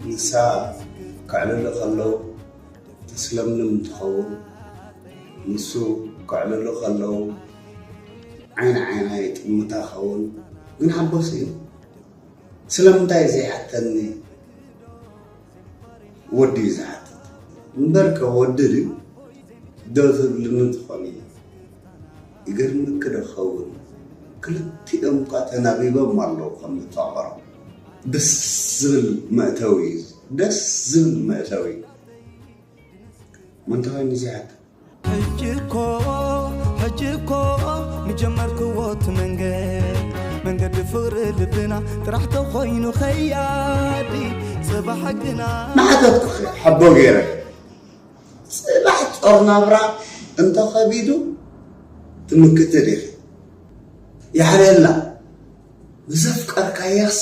ንሳ ከዕልሉ ከለዉ ተስለምልም እንትኸውን፣ ንሱ ከዕልሉ ከለዉ ዓይኒ ዓይና ይጥምታ ኸውን። ግን ሓጎስ እዩ። ስለምንታይ ዘይሓተኒ? ወዲ እዩ ዝሓትት። እምበርከ ወዲ ድዩ? ዶ ትብልኒ ትኾኒ? ይገርመኪ ዶ ኸውን? ክልቲኦም እኳ ተናቢቦም ኣለዉ ከም ዝፋቐሩ። ደስ ዝብል መእተዊ እዩ። ደስ ዝብል መእተዊ። ምንታይ ኮይኑ ዘይሓትት? ሕጂ እኮ፣ ሕጂ እኮ ምጀመርክዎ እቲ መንገድ፣ መንገዲ ፍቕሪ ልብና ጥራሕ ተኾይኑ ኸያዲ፣ ጽባሕ ግና ንሓተትኩኺ ሓቦ ገይረ፣ ጽባሕ ጾር ናብራ እንተኸቢዱ ትምክቲ ዲኺ? የዕርየላ። ብዘፍቀርካያስ